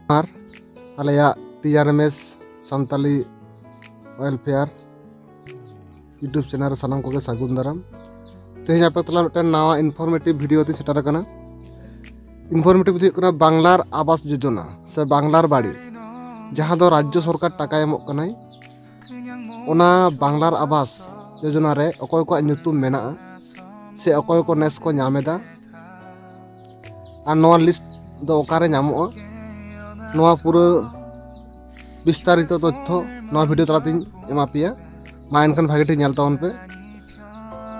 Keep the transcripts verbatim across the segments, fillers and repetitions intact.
ᱟᱨ ᱟᱞᱮᱭᱟᱜ T R M S Santali welfare YouTube channel ᱨᱮ ᱥᱟᱱᱟᱢ ᱠᱚᱜᱮ ᱥᱟᱹᱜᱩᱱ ᱫᱟᱨᱟᱢ᱾ ᱛᱮᱦᱮᱧ ᱟᱯᱮ ᱛᱟᱞᱟ ᱢᱤᱫᱴᱮᱱ ᱱᱟᱣᱟ ᱤᱱᱯᱷᱚᱨᱢᱮᱴᱤᱵᱷ ᱵᱷᱤᱰᱤᱭᱳ ᱛᱮ ᱥᱮᱴᱮᱨ ᱟᱠᱟᱱᱟ᱾ ᱤᱱᱯᱷᱚᱨᱢᱮᱴᱤᱵᱷ ᱫᱚ ᱦᱩᱭᱩᱜ ᱠᱟᱱᱟ ᱵᱟᱝᱞᱟᱨ ᱟᱵᱟᱥ ᱡᱳᱡᱚᱱᱟ ᱥᱮ ᱵᱟᱝᱞᱟᱨ ᱵᱟᱲᱤ, ᱡᱟᱦᱟᱸ ᱫᱚ ᱨᱟᱡᱽᱡᱚ ᱥᱚᱨᱠᱟᱨ ᱴᱟᱠᱟᱭ ᱮᱢᱚᱜ ᱠᱟᱱᱟᱭ᱾ ᱚᱱᱟ ᱵᱟᱝᱞᱟᱨ ᱟᱵᱟᱥ ᱡᱳᱡᱚᱱᱟ ᱨᱮ ᱚᱠᱚᱭ ᱠᱚᱣᱟᱜ ᱧᱩᱛᱩᱢ ᱢᱮᱱᱟᱜᱼᱟ ᱥᱮ ᱚᱠᱚᱭ ᱠᱚ ᱱᱮᱥ ᱠᱚ ᱧᱟᱢ ᱮᱫᱟ, ᱟᱨ ᱱᱚᱣᱟ ᱞᱤᱥᱴ ᱫᱚ ᱚᱠᱟᱨᱮ ᱧᱟᱢᱚᱜᱼᱟ, ᱱᱚᱣᱟ ᱯᱩᱨᱟᱹ ᱵᱤᱥᱛᱟᱨᱤᱛᱚ ᱛᱚᱛᱛᱷᱚ ᱱᱚᱣᱟ ᱵᱷᱤᱰᱤᱭᱳ ᱛᱟᱞᱟᱛᱤᱧ ᱮᱢᱟ ᱯᱮᱭᱟ᱾ ᱢᱟ ᱮᱱᱠᱷᱟᱱ ᱵᱷᱟᱜᱮ ᱴᱷᱤᱠ ᱧᱮᱞ ᱛᱟᱵᱚᱱ ᱯᱮ᱾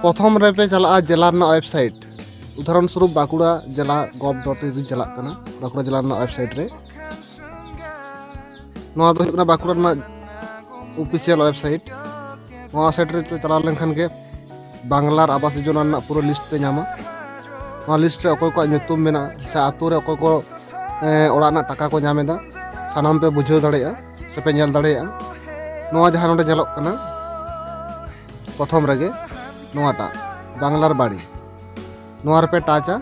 ᱯᱨᱚᱛᱷᱚᱢ ᱨᱮᱯᱮ ᱪᱟᱞᱟᱜᱼᱟ ᱡᱮᱞᱟ ᱨᱮᱱᱟᱜ ᱣᱮᱵᱥᱟᱭᱤᱴ, ᱩᱫᱟᱦᱚᱨᱚᱱ ᱥᱚᱨᱩᱯ ᱵᱟᱸᱠᱩᱲᱟ ᱡᱮᱞᱟ gov dot in ᱨᱤᱧ ᱪᱟᱞᱟᱜ ᱠᱟᱱᱟ, ᱵᱟᱸᱠᱩᱲᱟ ᱡᱮᱞᱟ ᱨᱮᱱᱟᱜ ᱣᱮᱵᱥᱟᱭᱤᱴ ᱨᱮ᱾ ᱱᱚᱣᱟ ᱫᱚ ᱦᱩᱭᱩᱜ ᱠᱟᱱᱟ ᱵᱟᱸᱠᱩᱲᱟ ᱨᱮᱱᱟᱜ ᱚᱯᱷᱤᱥᱤᱭᱟᱞ ᱣᱮᱵᱥᱟᱭᱤᱴ᱾ ᱱᱚᱣᱟ ᱥᱟᱭᱤᱴ ᱨᱮ ᱪᱟᱞᱟᱣ ᱞᱮᱱᱠᱷᱟᱱ ᱜᱮ ᱵᱟᱝᱞᱟᱨ ᱟᱵᱟᱥ ᱡᱳᱡᱚᱱᱟ ᱨᱮᱱᱟᱜ ᱯᱩᱨᱟᱹ ᱞᱤᱥᱴ ᱯᱮ ᱧᱟᱢᱟ᱾ ᱱᱚᱣᱟ ᱞᱤᱥᱴ ᱨᱮ ᱚᱠᱚᱭ ᱠᱚᱣᱟᱜ ᱧᱩᱛᱩᱢ ᱢᱮᱱᱟᱜᱼᱟ ᱥᱮ ᱟᱛᱳ ᱨᱮ ᱚᱠᱚᱭ ᱠᱚ, ᱮ, ᱚᱲᱟᱜ ᱨᱮᱱᱟᱜ ᱴᱟᱠᱟ ᱠᱚ ᱧᱟᱢ ᱮᱫᱟ, ᱥᱟᱱᱟᱢ ᱯᱮ ᱵᱩᱡᱷᱟᱹᱣ ᱫᱟᱲᱮᱭᱟᱜᱼᱟ ᱥᱮ ᱯᱮ ᱧᱮᱞ ᱫᱟᱲᱮᱭᱟᱜᱼᱟ᱾ ᱱᱚᱣᱟ ᱡᱟᱦᱟᱸ ᱱᱚᱰᱮ ᱧᱮᱞᱚᱜ ᱠᱟᱱᱟ ᱯᱨᱚᱛᱷᱚᱢ ᱨᱮᱜᱮ, ᱱᱚᱣᱟᱴᱟᱜ ᱵᱟᱝᱞᱟᱨ ᱵᱟᱲᱤ, ᱱᱚᱣᱟ ᱨᱮᱯᱮ ᱴᱟᱪᱟ᱾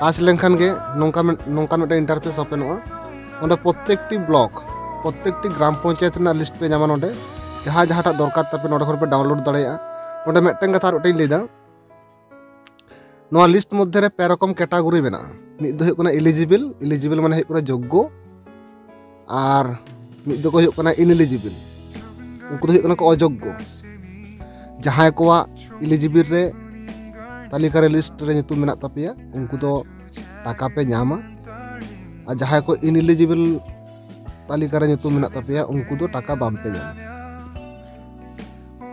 ᱴᱟᱪ ᱞᱮᱱᱠᱷᱟᱱ ᱜᱮ ᱱᱚᱝᱠᱟ ᱢᱤᱫ-, ᱱᱚᱝᱠᱟᱱ ᱢᱤᱫᱴᱮᱱ ᱤᱱᱴᱟᱨᱯᱷᱮᱥ ᱳᱯᱮᱱᱚᱜᱼᱟ᱾ ᱱᱚᱰᱮ ᱯᱨᱚᱛᱛᱮᱠᱴᱤ ᱵᱞᱚᱠ, ᱯᱨᱚᱛᱛᱮᱠᱴᱤ ᱜᱨᱟᱢ ᱯᱚᱧᱪᱟᱭᱮᱛ ᱨᱮᱱᱟᱜ ᱞᱤᱥᱴ ᱯᱮ ᱧᱟᱢᱟ ᱱᱚᱰᱮ, ᱡᱟᱦᱟᱸ ᱡᱟᱦᱟᱸᱴᱟᱜ ᱫᱚᱨᱠᱟᱨ ᱛᱟᱯᱮ ᱱᱚᱰᱮ ᱠᱷᱚᱱ ᱯᱮ ᱰᱟᱣᱩᱱᱞᱳᱰ ᱫᱟᱲᱮᱭᱟᱜᱼᱟ᱾ ᱱᱚᱰᱮ ᱢᱤᱫᱴᱮᱱ ᱠᱟᱛᱷᱟ ᱟᱨ ᱢᱤᱫᱴᱮᱱ ᱞᱟᱹᱭᱫᱟ, ᱱᱚᱣᱟ ᱞᱤᱥᱴ ᱢᱚᱫᱽᱫᱷᱮ ᱨᱮ ᱯᱮ ᱨᱚᱠᱚᱢ ᱠᱮᱴᱟᱜᱚᱨᱤ ᱢᱮᱱᱟᱜᱼᱟ᱾ ᱢᱤᱫ ᱫᱚ ᱦᱩᱭᱩᱜ ᱠᱟᱱᱟ ᱤᱞᱤᱡᱤᱵᱤᱞ, ᱤᱞᱤᱡᱤᱵᱤᱞ ᱢᱟᱱᱮ ᱦᱩᱭᱩᱜ ᱠᱟᱱᱟ ᱡᱳᱜᱽᱜᱚ, ᱟᱨ ᱢᱤᱫ ᱫᱚᱠᱚ ᱦᱩᱭᱩᱜ ᱠᱟᱱᱟ ᱤᱱᱤᱞᱤᱡᱤᱵᱤᱞ, ᱩᱱᱠᱩ ᱫᱚ ᱦᱩᱭᱩᱜ ᱠᱟᱱᱟ ᱠᱚ ᱚᱡᱳᱜᱽᱜᱚ᱾ ᱡᱟᱦᱟᱸᱭ ᱠᱚᱣᱟᱜ ᱤᱞᱤᱡᱤᱵᱤᱞ ᱨᱮ ᱛᱟᱹᱞᱤᱠᱟ ᱨᱮ ᱞᱤᱥᱴ ᱨᱮ ᱧᱩᱛᱩᱢ ᱢᱮᱱᱟᱜ ᱛᱟᱯᱮᱭᱟ, ᱩᱱᱠᱩ ᱫᱚ ᱴᱟᱠᱟ ᱯᱮ ᱧᱟᱢᱟ, ᱟᱨ ᱡᱟᱦᱟᱸᱭ ᱠᱚ ᱤᱱᱤᱞᱤᱡᱤᱵᱤᱞ ᱛᱟᱹᱞᱤᱠᱟ ᱨᱮ ᱧᱩᱛᱩᱢ ᱢᱮᱱᱟᱜ ᱛᱟᱯᱮᱭᱟ, ᱩᱱᱠᱩ ᱫᱚ ᱴᱟᱠᱟ ᱵᱟᱝ ᱯᱮ ᱧᱟᱢᱟ᱾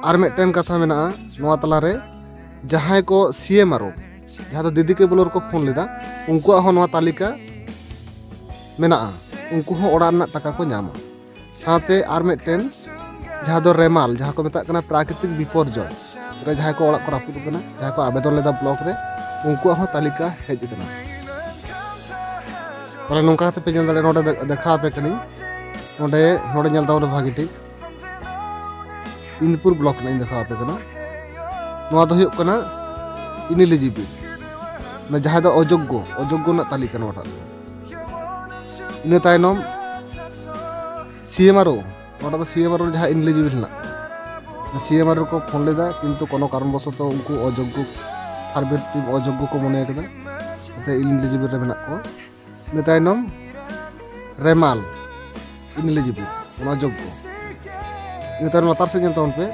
ᱟᱨ ᱢᱤᱫᱴᱮᱱ ᱠᱟᱛᱷᱟ ᱢᱮᱱᱟᱜᱼᱟ ᱱᱚᱣᱟ ᱛᱟᱞᱟᱨᱮ, ᱡᱟᱦᱟᱸᱭ ᱠᱚ ᱥᱤ ᱮᱢ ᱟᱨ ᱳ, ᱡᱟᱦᱟᱸ ᱫᱚ ᱫᱤᱫᱤ ᱠᱮᱵᱚᱞ ᱨᱮᱠᱚ ᱯᱷᱳᱱ ᱞᱮᱫᱟ, ᱩᱱᱠᱩᱣᱟᱜ ᱦᱚᱸ ᱱᱚᱣᱟ ᱛᱟᱹᱞᱤᱠᱟ ᱢᱮᱱᱟᱜᱼᱟ, ᱩᱱᱠᱩ ᱦᱚᱸ ᱚᱲᱟᱜ ᱨᱮᱱᱟᱜ ᱴᱟᱠᱟ ᱠᱚ ᱧᱟᱢᱟ᱾ ᱥᱟᱶᱛᱮ ᱟᱨ ᱢᱤᱫᱴᱮᱱ ᱡᱟᱦᱟᱸ ᱫᱚ ᱨᱮᱢᱟᱞ, ᱡᱟᱦᱟᱸ ᱠᱚ ᱢᱮᱛᱟᱜ ᱠᱟᱱᱟ ᱯᱨᱟᱠᱨᱤᱛᱤᱠ ᱵᱤᱯᱚᱨᱡᱚᱭ, ᱨᱮ ᱡᱟᱦᱟᱸᱭ ᱠᱚ ᱚᱲᱟᱜ ᱠᱚ ᱨᱟᱹᱯᱩᱫ ᱟᱠᱟᱱᱟ, ᱡᱟᱦᱟᱸᱭ ᱠᱚ ᱟᱵᱮᱫᱚᱱ ᱞᱮᱫᱟ ᱵᱞᱚᱠ ᱨᱮ, ᱩᱱᱠᱩᱣᱟᱜ ᱦᱚᱸ ᱛᱟᱹᱞᱤᱠᱟ ᱦᱮᱡ ᱟᱠᱟᱱᱟ᱾ ᱛᱟᱦᱞᱮ ᱱᱚᱝᱠᱟ ᱠᱟᱛᱮ ᱯᱮ ᱧᱮᱞ ᱫᱟᱲᱮᱭᱟᱜᱼᱟ, ᱱᱚᱰᱮ ᱫᱮ-, ᱫᱮᱠᱷᱟᱣ ᱟᱯᱮ ᱠᱟᱹᱱᱟᱹᱧ᱾ ᱱᱚᱰᱮ, ᱱᱚᱰᱮ ᱧᱮᱞ ᱛᱟᱵᱚᱱ ᱵᱷᱟᱜᱮ ᱴᱷᱤᱠ᱾ ᱤᱱᱫᱤᱯᱩᱨ ᱵᱞᱚᱠ ᱨᱮᱱᱟᱜ ᱤᱧ ᱫᱮᱠᱷᱟᱣ ᱟᱯᱮ ᱠᱟᱱᱟ᱾ ᱱᱚᱣᱟ ᱫᱚ ᱦᱩᱭᱩᱜ ᱠᱟᱱᱟ ᱤᱱᱤᱞᱤᱡᱤᱵᱤᱞ, ᱢᱟᱱᱮ ᱡᱟᱦᱟᱸᱭ ᱫᱚ ᱚᱡᱳᱜᱽᱜᱚ, ᱚᱡᱳᱜᱽᱜᱚ ᱨᱮᱱᱟᱜ ᱛᱟᱹᱞᱤᱠᱟ ᱱᱚᱣᱟᱴᱟᱜ ᱫᱚ᱾ ᱤᱱᱟᱹ ᱛᱟᱭᱱᱚᱢ ᱥᱤ ᱮᱢ ᱟᱨ ᱳ, ᱱᱚᱰᱮ ᱫᱚ ᱥᱤ ᱮᱢ ᱟᱨ ᱳ ᱨᱮ ᱡᱟᱦᱟᱸ ᱤᱱᱮᱞᱤᱡᱤᱵᱤᱞ ᱦᱮᱱᱟᱜ, ᱥᱤ ᱮᱢ ᱟᱨ ᱳ ᱨᱮᱠᱚ ᱯᱷᱳᱱ ᱞᱮᱫᱟ, ᱠᱤᱱᱛᱩ ᱠᱳᱱᱳ ᱠᱟᱨᱚᱱ ᱵᱚᱥᱚᱛᱚ ᱩᱱᱠᱩ ᱚᱡᱳᱜᱽᱜᱚ, ᱥᱟᱨᱵᱷᱮ ᱴᱤᱢ ᱚᱡᱳᱜᱽᱜᱚ ᱠᱚ ᱢᱚᱱᱮ ᱠᱟᱫᱟ, ᱚᱱᱟᱛᱮ ᱤᱱᱮᱞᱤᱡᱤᱵᱤᱞ ᱨᱮ ᱢᱮᱱᱟᱜ ᱠᱚᱣᱟ᱾ ᱤᱱᱟᱹ ᱛᱟᱭᱱᱚᱢ ᱨᱮᱢᱟᱞ, ᱤᱱᱮᱞᱤᱡᱤᱵᱤᱞ, ᱚᱱᱟ ᱚᱡᱳᱜᱽᱜᱚ᱾ ᱤᱱᱟᱹ ᱛᱟᱭᱱᱚᱢ ᱞᱟᱛᱟᱨ ᱥᱮᱫ ᱧᱮᱞ ᱛᱟᱵᱚᱱ ᱯᱮ,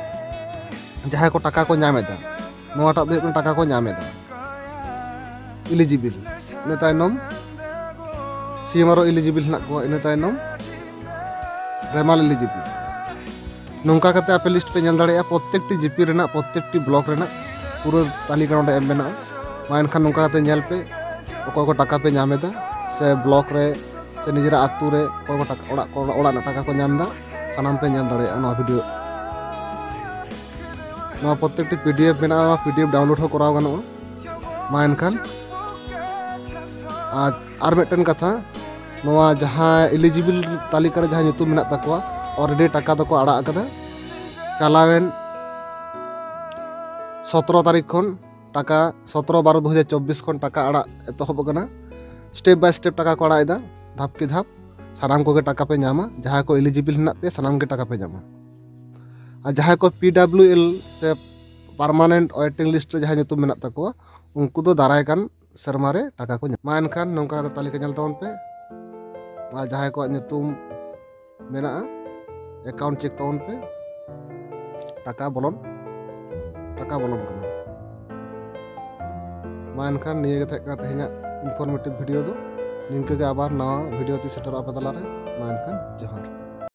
ᱡᱟᱦᱟᱸᱭ ᱠᱚ ᱴᱟᱠᱟ ᱠᱚ ᱧᱟᱢ ᱮᱫᱟ, ᱱᱚᱣᱟᱴᱟᱜ ᱫᱚ ᱦᱩᱭᱩᱜ ᱠᱟᱱᱟ ᱴᱟᱠᱟ ᱠᱚ ᱧᱟᱢ ᱮᱫᱟ, ᱤᱞᱤᱡᱤᱵᱤᱞ᱾ ᱤᱱᱟᱹ ᱛᱟᱭᱱᱚᱢ ᱥᱤ ᱮᱢ ᱟᱨ ᱳ ᱤᱞᱤᱡᱤᱵᱤᱞ ᱦᱮᱱᱟᱜ ᱠᱚᱣᱟ, ᱤᱱᱟᱹ ᱛᱟᱭᱱᱚᱢ ᱨᱮᱢᱟᱞ ᱤᱞᱤᱡᱤᱵᱤᱞ᱾ ᱱᱚᱝᱠᱟ ᱠᱟᱛᱮ ᱟᱯᱮ ᱞᱤᱥᱴ ᱯᱮ ᱧᱮᱞ ᱫᱟᱲᱮᱭᱟᱜᱼᱟ, ᱯᱨᱚᱛᱮᱠᱴᱤ ᱡᱤᱯᱤ ᱨᱮᱱᱟᱜ, ᱯᱨᱚᱛᱮᱠᱴᱤ ᱵᱞᱚᱠ ᱨᱮᱱᱟᱜ ᱯᱩᱨᱟᱹ ᱛᱟᱹᱞᱤᱠᱟ ᱱᱚᱰᱮ ᱮᱢ ᱢᱮᱱᱟᱜᱼᱟ᱾ ᱢᱟ ᱮᱱᱠᱷᱟᱱ ᱱᱚᱝᱠᱟ ᱠᱟᱛᱮ ᱧᱮᱞ ᱯᱮ, ᱚᱠᱚᱭ ᱠᱚ ᱴᱟᱠᱟ ᱯᱮ ᱧᱟᱢ ᱮᱫᱟ, ᱥᱮ ᱵᱞᱚᱠ ᱨᱮ ᱥᱮ ᱱᱤᱡᱮᱨᱟᱜ ᱟᱹᱛᱩ ᱨᱮ ᱚᱠᱚᱭ ᱠᱚ ᱴᱟᱠᱟ, ᱚᱲᱟᱜ ᱠᱚ, ᱚᱲᱟᱜ ᱨᱮᱱᱟᱜ ᱴᱟᱠᱟ ᱠᱚ ᱧᱟᱢ ᱮᱫᱟ, ᱥᱟᱱᱟᱢ ᱯᱮ ᱧᱮᱞ ᱫᱟᱲᱮᱭᱟᱜᱼᱟ ᱱᱚᱣᱟ ᱵᱷᱤᱰᱤᱭᱳ᱾ ᱱᱚᱣᱟ ᱯᱨᱚᱛᱮᱠᱴᱤ ᱯᱤ ᱰᱤ ᱮᱯᱷ ᱢᱮᱱᱟᱜᱼᱟ, ᱱᱚᱣᱟ ᱯᱤ ᱰᱤ ᱮᱯᱷ ᱰᱟᱣᱩᱱᱞᱳᱰ ᱦᱚᱸ ᱠᱚᱨᱟᱣ ᱜᱟᱱᱚᱜᱼᱟ᱾ ᱢᱟ ᱮᱱᱠᱷᱟᱱ ᱟᱨ, ᱟᱨ ᱢᱤᱫᱴᱮᱱ ᱠᱟᱛᱷᱟ, ᱱᱚᱣᱟ ᱡᱟᱦᱟᱸ ᱤᱞᱤᱡᱤᱵᱤᱞ ᱛᱟᱹᱞᱤᱠᱟ ᱨᱮ ᱡᱟᱦᱟᱸ ᱧᱩᱛᱩᱢ ᱢᱮᱱᱟᱜ ᱛᱟᱠᱚᱣᱟ, ᱚᱞᱨᱮᱰᱤ ᱴᱟᱠᱟ ᱫᱚᱠᱚ ᱟᱲᱟᱜ ᱟᱠᱟᱫᱟ᱾ ᱪᱟᱞᱟᱣᱮᱱ ᱥᱚᱛᱨᱚ ᱛᱟᱹᱨᱤᱠᱷ ᱠᱷᱚᱱ ᱴᱟᱠᱟ, ᱥᱚᱛᱨᱚ ᱵᱟᱨᱚ ᱫᱩ ᱦᱟᱡᱟᱨ ᱪᱚᱵᱵᱤᱥ ᱠᱷᱚᱱ ᱴᱟᱠᱟ ᱟᱲᱟᱜ ᱮᱛᱚᱦᱚᱵ ᱟᱠᱟᱱᱟ᱾ ᱥᱴᱮᱯ ᱵᱟᱭ ᱥᱴᱮᱯ ᱴᱟᱠᱟ ᱠᱚ ᱟᱲᱟᱜ ᱮᱫᱟ, ᱫᱷᱟᱯ ᱠᱮ ᱫᱷᱟᱯ᱾ ᱥᱟᱱᱟᱢ ᱠᱚᱜᱮ ᱴᱟᱠᱟ ᱯᱮ ᱧᱟᱢᱟ, ᱡᱟᱦᱟᱸᱭ ᱠᱚ ᱤᱞᱤᱡᱤᱵᱤᱞ ᱦᱮᱱᱟᱜ ᱯᱮᱭᱟ, ᱥᱟᱱᱟᱢ ᱜᱮ ᱴᱟᱠᱟ ᱯᱮ ᱧᱟᱢᱟ᱾ ᱟᱨ ᱡᱟᱦᱟᱸᱭ ᱠᱚ ᱯᱤ ᱰᱟᱵᱞᱤᱭᱩ ᱮᱞ ᱥᱮ ᱯᱟᱨᱢᱟᱱᱮᱱᱴ ᱳᱭᱮᱴᱤᱝ ᱞᱤᱥᱴ ᱨᱮ ᱡᱟᱦᱟᱸᱭ ᱧᱩᱛᱩᱢ ᱢᱮᱱᱟᱜ ᱛᱟᱠᱚᱣᱟ, ᱩᱱᱠᱩ ᱫᱚ ᱫᱟᱨᱟᱭ ᱠᱟᱱ ᱥᱮᱨᱢᱟ ᱨᱮ ᱴᱟᱠᱟ ᱠᱚ ᱧᱟᱢᱟ᱾ ᱢᱟ ᱮᱱᱠᱷᱟᱱ ᱱᱚᱝᱠᱟ ᱠᱟᱛᱮ ᱛᱟᱹᱞᱤᱠᱟ ᱧᱮᱞ ᱛᱟᱵᱚᱱ ᱯᱮ᱾ ᱟᱨ ᱡᱟᱦᱟᱸᱭ ᱠᱚᱣᱟᱜ ᱧᱩᱛᱩᱢ ᱢᱮᱱᱟᱜᱼᱟ, ᱮᱠᱟᱣᱩᱱᱴ ᱪᱮᱠ ᱛᱟᱵᱚᱱ ᱯᱮ᱾ ᱴᱟᱠᱟ ᱵᱚᱞᱚᱱ, ᱴᱟᱠᱟ ᱵᱚᱞᱚᱱ ᱠᱟᱱᱟ᱾ ᱢᱟ ᱮᱱᱠᱷᱟᱱ ᱱᱤᱭᱟᱹ ᱜᱮ ᱛᱟᱦᱮᱸ ᱠᱟᱱᱟ ᱛᱮᱦᱮᱧᱟᱜ ᱤᱱᱯᱷᱚᱨᱢᱮᱴᱤᱵᱷ ᱵᱷᱤᱰᱤᱭᱳ ᱫᱚ᱾ ᱱᱤᱝᱠᱟᱹ ᱜᱮ ᱟᱵᱟᱨ ᱱᱟᱣᱟ ᱵᱷᱤᱰᱤᱭᱳ ᱛᱮ ᱥᱮᱴᱮᱨᱚᱜᱼᱟ ᱟᱯᱮ ᱛᱟᱞᱟᱨᱮ᱾ ᱢᱟ ᱮᱱᱠᱷᱟᱱ ᱡᱚᱦᱟᱨ᱾